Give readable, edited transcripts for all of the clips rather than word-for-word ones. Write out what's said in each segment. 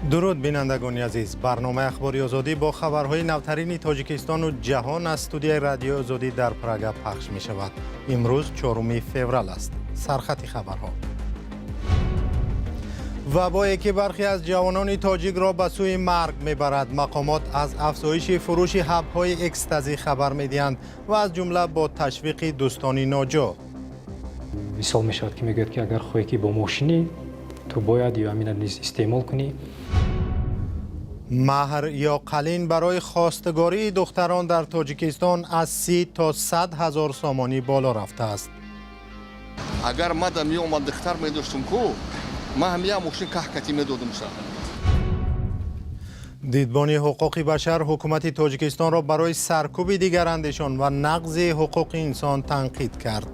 Дуруд, бинандагони азиз. Барномаи Ахбори Озодӣ бо хабарҳои навтарини Тоҷикистону ҷаҳон аз студияи Радиои Озодӣ дар Прага пахш мешавад. Имрӯз 4 феврал аст. Сархати хабарҳо: вабое, ки бархе аз ҷавонони тоҷикро ба сӯи марг мебарад. Мақомот аз афзоиши фурӯши ҳабҳои экстазӣ хабар медиҳанд ва аз ҷумла бо ташвиқи дӯстони ноҷо. Мисол мешавад, ки мегӯяд, ки агар хоҳӣ, ки бо мо шинӣ, ту бояд ё ҳамина низ истеъмол кунӣ. Маҳр ё қалин барои хостгории духтарон дар Тоҷикистон аз 30 то 100 ҳазор сомонӣ боло рафтааст. Агар мада меомад, духтар медоштум ку, ман ҳам як мошин каҳкатӣ медодумша. Дидбони ҳуқуқи башар ҳукумати Тоҷикистонро барои саркӯби дигарандешон ва нақзи ҳуқуқи инсон танқид кард.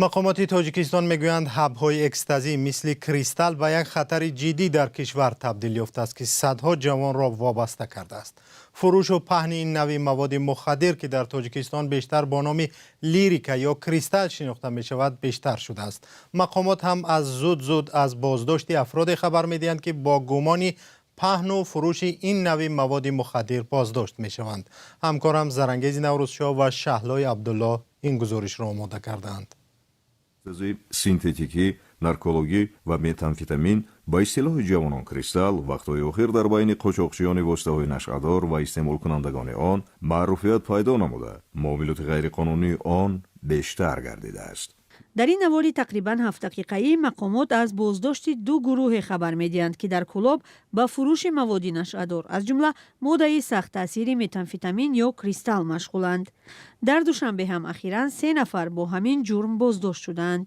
Мақомоти Тоҷикистон мегӯянд, ҳабҳои экстазӣ мисли кристалл ба як хатари ҷиддӣ дар кишвар табдил ёфтааст, ки садҳо ҷавонро вобаста кардааст. Фурӯшу паҳни ин нави маводи мухаддир, ки дар Тоҷикистон бештар бо номи лирика ё кристалл шинохта мешавад, бештар шудааст. Мақомот ҳам аз зуд зуд аз боздошти афроде хабар медиҳанд, ки бо гумони паҳну фурӯши ин нави маводи мухаддир боздошт мешаванд. Ҳамкорам Зарангези Наврӯзшоҳ ва Шаҳлои Абдуллоҳ ин гузоришро омода кардаанд. Синтетикӣ, наркологӣ ва метамфетамин, ба истилоҳи ҷавонон кристалл, вақтҳои охир дар байни қочоқчиёни воситаҳои нашъадор ва истеъмолкунандагони он маъруфият пайдо намуда, муомилоти ғайриқонунии он бештар гардидааст. Дар ин навори тақрибан 7 дақиқаӣ мақомот аз боздошти ду гурӯҳе хабар медиҳанд, ки дар Кӯлоб ба фурӯши маводи нашъадор, аз ҷумла моддаи сахттаъсири метамфетамин ё кристалл машғуланд. Дар Душанбе ҳам ахиран се нафар бо ҳамин ҷурм боздошт шудаанд.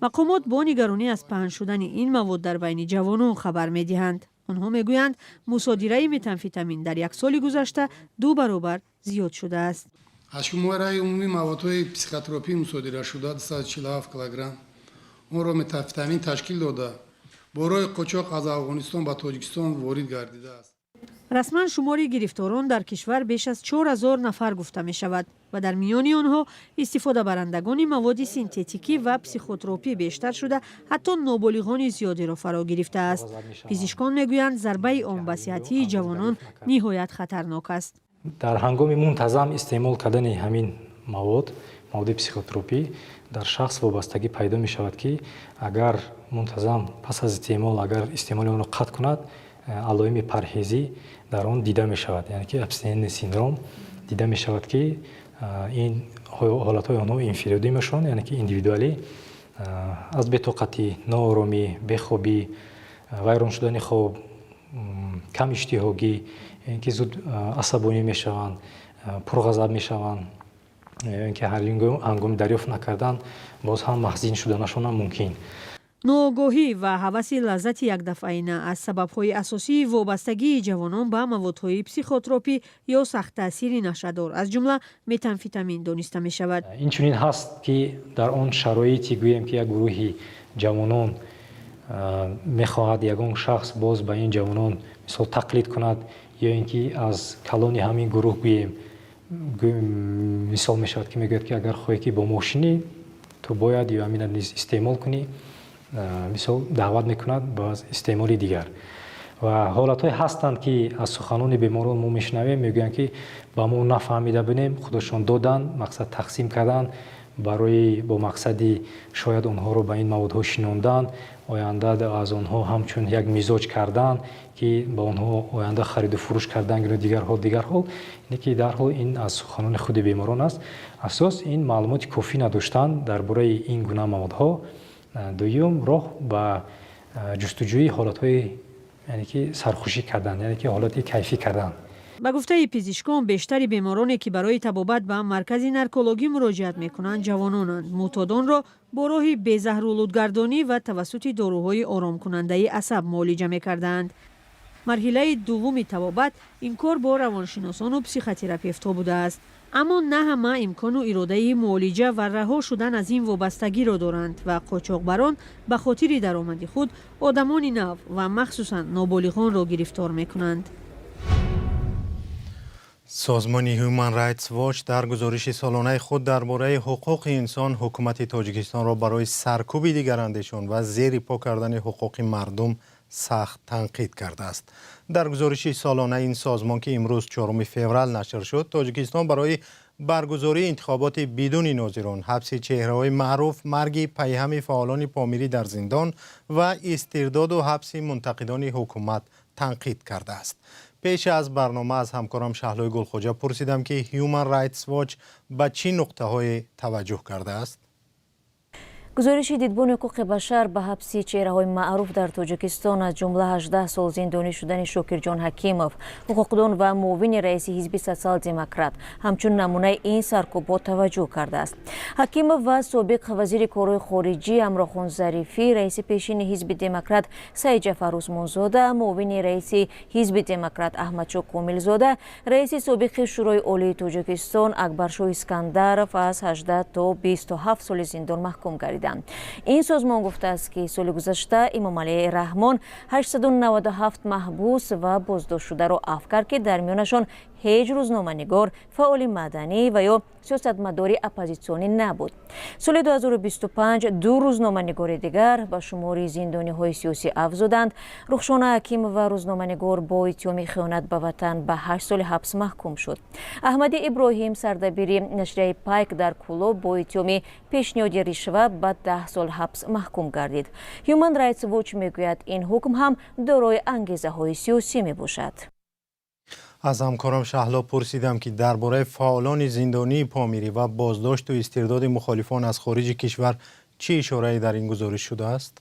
Мақомот бо нигаронӣ аз паҳн шудани ин мавод дар байни ҷавонон хабар медиҳанд. Онҳо мегӯянд, мусодираи метамфетамин дар як соли гузашта ду баробар зиёд шудааст. Аз шумораи умумии маводҳои психотропӣ мусодирашуда 247 килограмм онро метамфетамин ташкил дода, бо роҳи қочоқ аз Афғонистон ба Тоҷикистон ворид гардидааст. Расман шумори гирифторон дар кишвар беш аз 4000 нафар гуфта мешавад ва дар миёни онҳо истифодабарандагони маводи синтетикӣ ва психотропӣ бештар шуда, ҳатто ноболиғони зиёдеро фаро гирифтааст. Пизишкон мегӯянд, зарбаи он ба сиҳатии ҷавонон ниҳоят хатарнок аст. Дар ҳангоми мунтазам истеъмол кардани ҳамин мавод, маводи психотропӣ, дар шахс вобастагӣ пайдо мешавад, ки агар мунтазам пас аз истеъмол, агар истеъмоли онро қатъ кунад, алоими парҳезӣ дар он дида мешавад, яъне ки абстинентный синдром дида мешавад, ки ин ҳолатҳои онҳо инфиродӣ мешаванд, яъне ки индивидуалӣ, аз бетоқатӣ, нооромӣ, бехобӣ, вайрон шудани хоб, кам иштиҳогӣ, ин ки зуд асабонӣ мешаванд, пурғазаб мешаванд, ин ки ҳар ҳангоми дарёфт накардан боз ҳам маҳзин шуданашонам мумкин. Ноогоҳӣ ва ҳаваси лаззати якдафъаина аз сабабҳои асосии вобастагии ҷавонон ба маводҳои психотропӣ ё сахттаъсири нашъадор, аз ҷумла метамфетамин, дониста мешавад. Инчунин ҳаст, ки дар он шароите, гӯем, ки як гурӯҳи ҷавонон мехоҳад, ягон шахс боз ба ин ҷавонон мисол тақлид кунад ё ин ки аз калони ҳамин гурӯҳ, гӯем, мисол мешавад, ки мегӯяд, ки агар хоҳӣ, ки бо мо шинӣ, ту бояд ё ҳамина низ истеъмол кунӣ, мисол даъват мекунад ба истеъмоли дигар. Ва ҳолатҳое ҳастанд, ки аз суханони беморон мо мешунавем, мегӯянд, ки ба мо нафаҳмида будем, худашон доданд, мақсад тақсим карданд барои бо мақсади шояд онҳоро ба ин маводҳо шинондан, оянда аз онҳо ҳамчун як мизоҷ кардан, ки ба онҳо оянда хариду фурӯш кардан ё дигар ҳол, дигар ҳол. Ине ки дарҳол ин аз суханони худи беморон аст. Асос ин маълумоти кофӣ надоштан дар бораи ин гуна маводҳо. Дуюм, роҳ ба ҷустуҷӯи ҳолатҳои, яъне ки сархушӣ кардан, яъне ки ҳолати кайфӣ кардан. Ба гуфтаи пизишкон, бештари бемороне, ки барои табобат ба маркази наркологӣ муроҷиат мекунанд, ҷавононанд. Мӯътодонро бо роҳи безаҳролудгардонӣ ва тавассути доруҳои оромкунандаи асаб муолиҷа мекардаанд. Марҳилаи дуввуми табобат ин кор бо равоншиносону психотерапевтҳо будааст. Аммо на ҳама имкону иродаи муолиҷа ва раҳо шудан аз ин вобастагиро доранд ва қочоқбарон ба хотири даромади худ одамони нав ва махсусан ноболиғонро гирифтор мекунанд. Созмони Human Rights Watch дар гузориши солонаи худ дар бораи ҳуқуқи инсон ҳукумати Тоҷикистонро барои саркӯби дигарандешон ва зери по кардани ҳуқуқи мардум сахт танқид кардааст. Дар гузориши солонаи ин созмон, ки имрӯз 4 феврал нашр шуд, Тоҷикистон барои баргузории интихоботи бидуни нозирон, ҳабси чеҳраҳои маъруф, марги пайҳами фаъолони помирӣ дар зиндон ва истирдоду ҳабси мунтақидони ҳукумат танқид кардааст. Пеш аз барнома аз ҳамкорам Шаҳлои Гулхоҷа пурсидам, ки Human Rights Watch ба чӣ нуқтаҳое таваҷҷӯҳ кардааст. Гузориши Дидбони ҳуқуқи башар ба ҳабси чеҳраҳои маъруф дар Тоҷикистон, аз ҷумла 18 сол зиндонӣ шудани Шокирҷон Ҳакимов, ҳуқуқдон ва муовини раиси ҳизби Социал-Демократ, ҳамчун намунаи ин саркӯбҳо таваҷҷӯҳ кардааст. Ҳакимов ва собиқ вазири корҳои хориҷӣ Ҳамрохон Зарифӣ, раиси пешини ҳизби Демократ Саидҷафар Усмонзода, муовини раиси ҳизби Демократ Аҳмадшоҳ Комилзода, раиси собиқи Шӯрои Олии Тоҷикистон Акбаршоҳ Искандаров аз 18 то 27 соли зиндон маҳкум гардиданд. Ин созмон гуфтааст, ки соли гузашта Эмомалӣ Раҳмон 897 маҳбус ва боздоштшударо афв кард, ки дар миёнашон ҳеҷ рӯзноманигор, фаъоли маданӣ ва ё сиёсатмадори оппозитсионӣ набуд. Соли 2025 ду рӯзноманигори дигар ба шумори зиндониҳои сиёсӣ афзуданд. Рухшона Ҳакимова, рӯзноманигор, бо иттиҳоми хиёнат ба ватан ба 8 соли ҳабс маҳкум шуд. Аҳмади Иброҳим, сардабири нашрияи Пайк дар Кӯлоб, бо иттиҳоми пешниҳоди ришва ба 10 сол ҳабс маҳкум гардид. Human Rights Watch мегӯяд, ин ҳукм ҳам дорои ангезаҳои сиёсӣ мебошад. Аз ҳамкорам Шаҳло пурсидам, ки дар бораи фаъолони зиндонии помирӣ ва боздошту истирдоди мухолифон аз хориҷи кишвар чӣ ишорае дар ин гузориш шудааст.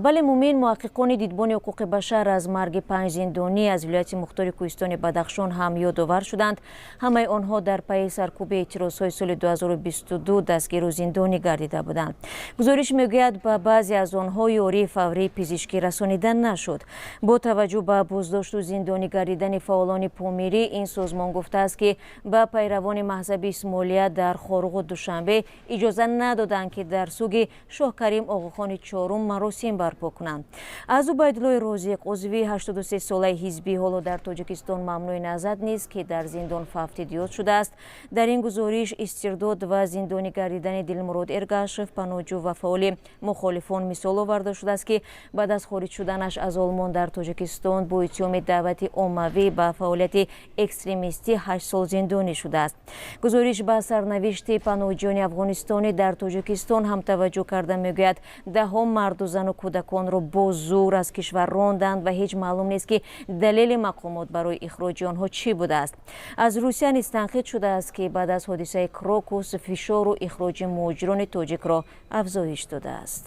Бале, Мумин, муҳаққиқони Дидбони ҳуқуқи башар аз марги панҷ зиндонӣ аз вилояти мухтори кӯҳистони Бадахшон ҳам ёдовар шуданд. Ҳамаи онҳо дар пайи саркӯби эътирозҳои соли 2022 дастгиру зиндонӣ гардида буданд. Гузориш мегӯяд, ба баъзе аз онҳо ёрии фаврии пизишкӣ расонида нашуд. Бо таваҷҷӯҳ ба боздошту зиндонӣ гардидани фаъолони помирӣ, ин созмон гуфтааст, ки ба пайравони маҳзаби Исмоилия дар Хоруғу Душанбе иҷоза надоданд, ки дар суги Шоҳкарим Оғохони чорум маросим барпо кунанд. Аз Убайдуллои Розиқ, узви 83-солаи ҳизбӣ, ҳоло дар Тоҷикистон мамнӯи назар нест, ки дар зиндон фавтид ёд шудааст. Дар ин гузориш истирдод ва зиндонӣ гардидани Дилмурод Эргашев, паноҳҷӯ ва фаъоли мухолифон, мисол оварда шудааст, ки баъд аз хориҷ шуданаш аз Олмон дар Тоҷикистон бо иттиҳоми даъвати оммавӣ ба фаъолияти экстремистӣ 8 сол зиндонӣ шудааст. Гузориш ба сарнавишти паноҳҷӯёни афғонистонӣ дар Тоҷикистон ҳам таваҷҷӯҳ карда мегӯяд, даҳҳо марду зану кӯдаконро бо зӯр аз кишвар ронданд ва ҳеҷ маълум нест, ки далели мақомот барои ихроҷи онҳо чӣ будааст. Аз Русия низ танқид шудааст, ки баъд аз ҳодисаи Крокус фишору ихроҷи муҳоҷирони тоҷикро афзоиш додааст.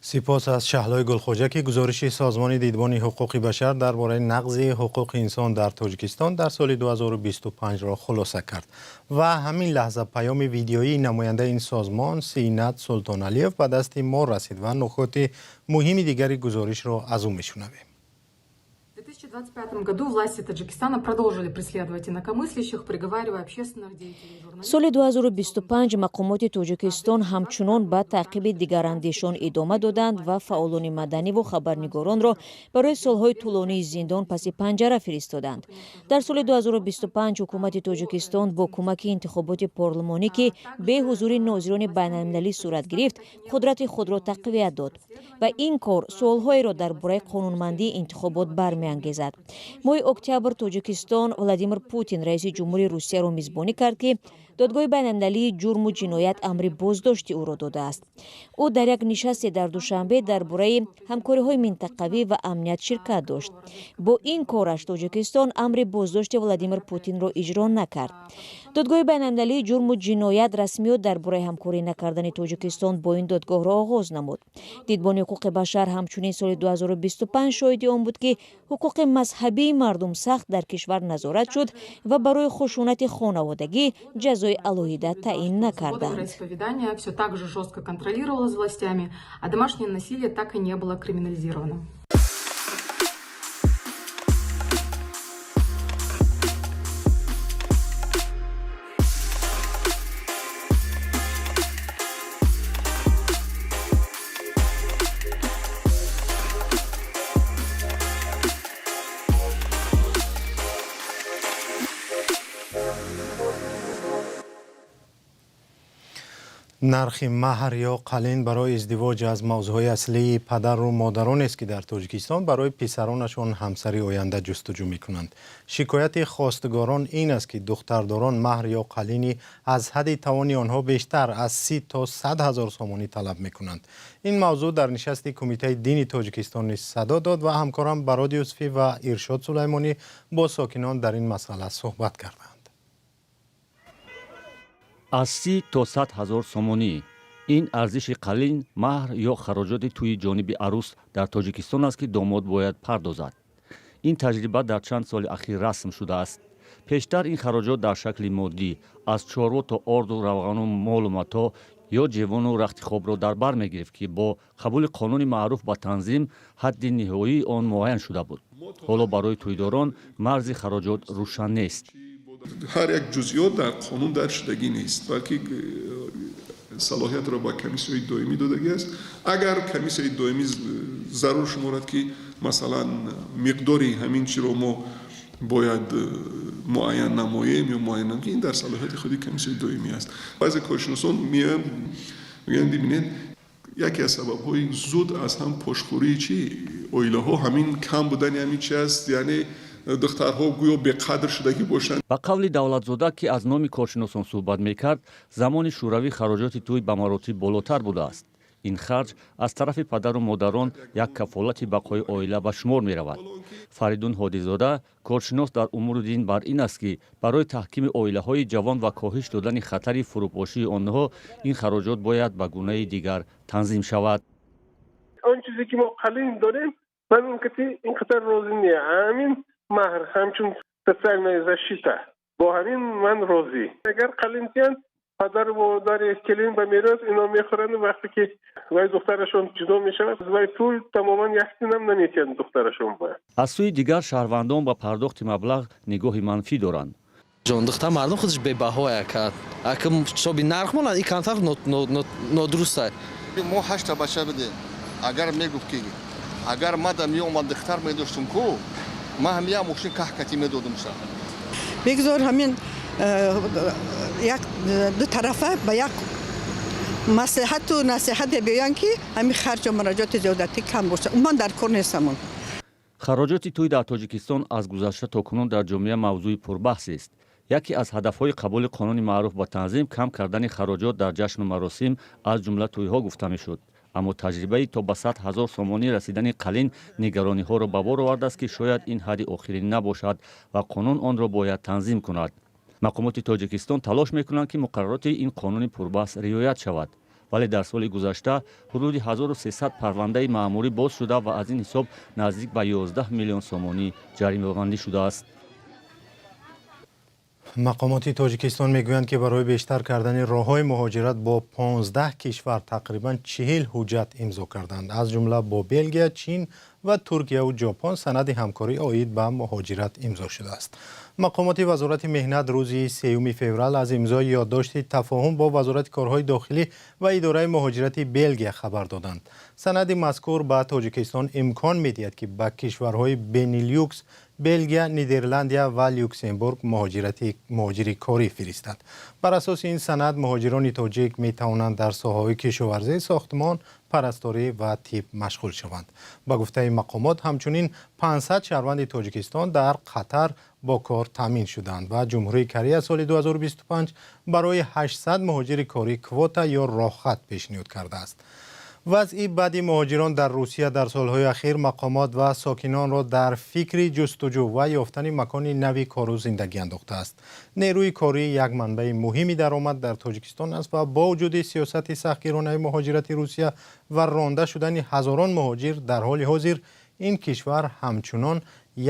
Сипос аз Шаҳлои Гулхоҷа, ки гузориши созмони Дидбони ҳуқуқи башар дар бораи нақзи ҳуқуқи инсон дар Тоҷикистон дар соли 2025-ро хулоса кард. Ва ҳамин лаҳза паёми видеоии намояндаи ин созмон Синат Султоналиев ба дасти мо расид ва нукоти муҳими дигари гузоришро аз ӯ мешунавем. В 2025 году власти Таджикистана продолжили преследовать инакомыслящих, приговаривая общественных деятелей, журналистов. Соли 2025 мақомоти Тоҷикистон ҳамчунон ба таъқиби дигарандешон идома доданд ва фаъолони маданиву хабарнигоронро барои солҳои тӯлонии зиндон паси панҷара фиристоданд. Дар соли 2025 ҳукумати Тоҷикистон бо кӯмаки интихоботи парлумонӣ, ки бе ҳузури нозирони байналмилалӣ сурат гирифт, қудрати худро тақвият дод ва ин кор суолҳоеро дар бораи қонунмандии интихобот бармеангезад. Моҳи октябр Тоҷикистон Владимир Путин, раиси ҷумҳури Русияро мизбонӣ кард, ки Додгоҳи байналмилалии ҷурму ҷиноят амри боздошти ӯро додааст. Ӯ дар як нишасте дар Душанбе дар бораи ҳамкориҳои минтақавӣ ва амният ширкат дошт. Бо ин кораш Тоҷикистон амри боздошти Владимир Путинро иҷро накард. Додгоҳи байналмилалии ҷурму ҷиноят расмиёт дар бораи ҳамкорӣ накардани Тоҷикистон бо ин додгоҳро оғоз намуд. Дидбони ҳуқуқи башар ҳамчунин соли 2025 шоҳиди он буд, ки ҳуқуқи мазҳабии мардум сахт дар кишвар назорат шуд ва барои хушунати хонаводагӣ ҷазои алоҳида таъин накарданд. Вероисповедание все так же жестко контролировалось властями, а домашнее насилие так и не было криминализировано. Нархи маҳр ё қалин барои издивоҷ аз мавзӯъҳои аслии падару модаронест, ки дар Тоҷикистон барои писаронашон ҳамсари оянда ҷустуҷӯ мекунанд. Шикояти хостгорон ин аст, ки духтардорон маҳр ё қалини аз ҳадди тавони онҳо бештар аз 30 то 100 ҳазор сомонӣ талаб мекунанд. Ин мавзӯъ дар нишасти Кумитаи дини Тоҷикистон низ садо дод ва ҳамкорам Барод Юсуфӣ ва Иршод Сулаймонӣ бо сокинон дар ин масъала суҳбат карданд. Аз 30 то 100 ҳазор сомонӣ — ин арзиши қалин, маҳр ё хароҷоти тӯи ҷониби арӯс дар Тоҷикистон аст, ки домод бояд пардозад. Ин таҷриба дар чанд соли ахир расм шудааст. Пештар ин хароҷот дар шакли моддӣ аз чорво то орду равғану молу матоъ ё ҷевону рахти хобро дар бар мегирифт, ки бо қабули қонуни маъруф ба танзим ҳадди ниҳоии он муайян шуда буд. Ҳоло барои тӯйдорон марзи хароҷот рӯшан нест. Ҳар як ҷузъиёт дар қонун дарҷ шудагӣ нест, балки салоҳиятро ба комиссияи доимӣ додагӣ аст. Агар комиссияи доимӣ зарур шуморад, ки масалан миқдори ҳамин чиро мо бояд муайян намоем ё муайян намоем, ин дар салоҳияти худи комиссияи доимӣ аст. Баъзе коршиносон меоянд, мегӯянд: бибинед, яке аз сабабҳои зуд аз ҳам пошхӯрии чи оилаҳо ҳамин кам будани ҳамин чи аст, яъне духтарҳо гӯё беқадр шудагӣ бошанд. Ба қавли Давлатзода, ки аз номи коршиносон суҳбат мекард, замони шӯравӣ хароҷоти тӯй ба маротиб болотар будааст. Ин харҷ аз тарафи падару модарон як кафолати бақои оила ба шумор меравад. Фаридун Ҳодизода, коршинос дар умури дин, бар ин аст, ки барои таҳкими оилаҳои ҷавон ва коҳиш додани хатари фурӯпошии онҳо ин хароҷот бояд ба гунаи дигар танзим шавад. Он чизе ки мо қалин дорем, ман ин қадар розӣ не. Ҳамин маҳр ҳамчун социальная защита, бо ҳамин ман розӣ. Агар қалин диҳанд, падару модари келин ба мерос ино мехӯранд. Вақте ки вай духтарашон ҷудо мешавад, вай пул тамоман як тинам наметиҳанд духтарашон ба. Аз сӯи дигар, шаҳрвандон ба пардохти маблағ нигоҳи манфӣ доранд. Ҷон, духтар мардум худаш бебаҳоя кард. Ака ҳисоби нарх монад, ин камтар нодуруста. Мо ҳашта бача бидем. Агар мегуфт, ки агар мада меомад, духтар медоштум ку, ман ҳам як мошин каҳкатӣ медодум ша. Бигзор ҳамин як ду тарафа ба як маслиҳату насиҳате биёянд, ки ҳамин харҷу мараҷоти зиёдатӣ кам бошад. Умуман дар кор нестамон. Хароҷоти тӯй дар Тоҷикистон аз гузашта то кунун дар ҷомеа мавзӯи пурбаҳсест. Яке аз ҳадафҳои қабули қонуни маъруф ба танзим кам кардани хароҷот дар ҷашну маросим, аз ҷумла тӯйҳо, гуфта мешуд. Аммо таҷрибаи то ба 100 ҳазор сомонӣ расидани қалин нигарониҳоро ба бор овардааст, ки шояд ин ҳадди охирин набошад ва қонун онро бояд танзим кунад. Мақомоти Тоҷикистон талош мекунанд, ки муқаррароти ин қонуни пурбаҳс риоят шавад, вале дар соли гузашта ҳудуди 1300 парвандаи маъмурӣ боз шуда ва аз ин ҳисоб наздик ба 11 миллион сомонӣ ҷаримабандӣ шудааст. Мақомоти Тоҷикистон мегӯянд, ки барои бештар кардани роҳҳои муҳоҷират бо 15 кишвар тақрибан 40 ҳуҷҷат имзо карданд. Аз ҷумла бо Белгия, Чин ва Туркияву Ҷопон санади ҳамкорӣ оид ба муҳоҷират имзо шудааст. Мақомоти Вазорати меҳнат рӯзи 3 феврал аз имзои ёддошти тафоҳум бо Вазорати корҳои дохилӣ ва Идораи муҳоҷирати Белгия хабар доданд. Санади мазкур ба Тоҷикистон имкон медиҳад, ки ба кишварҳои Бенилюкс, Белгия, Нидерландия ва Люксембург муҳоҷири корӣ фиристад. Бар асоси ин санад муҳоҷирони тоҷик метавонанд дар соҳаҳои кишоварзӣ, сохтмон, парасторӣ ва тиб машғул шаванд. Ба гуфтаи мақомот, ҳамчунин 500 шаҳрванди Тоҷикистон дар Қатар бо кор таъмин шуданд ва Ҷумҳурии Корея соли 2025 барои 800 муҳоҷири корӣ квота ё роҳхат пешниҳод кардааст. Вазъи бади муҳоҷирон дар Русия дар солҳои ахир мақомот ва сокинонро дар фикри ҷустуҷӯ ва ёфтани макони нави кору зиндагӣ андохтааст. Нерӯи корӣ як манбаи муҳими даромад дар Тоҷикистон аст ва бо вуҷуди сиёсати сахтгиронаи муҳоҷирати Русия ва ронда шудани ҳазорон муҳоҷир, дар ҳоли ҳозир ин кишвар ҳамчунон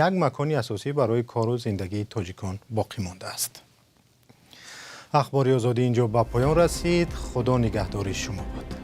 як макони асосӣ барои кору зиндагии тоҷикон боқӣ мондааст. Ахбори Озодӣ инҷо ба поён расид. Худо нигаҳдори шумо бод.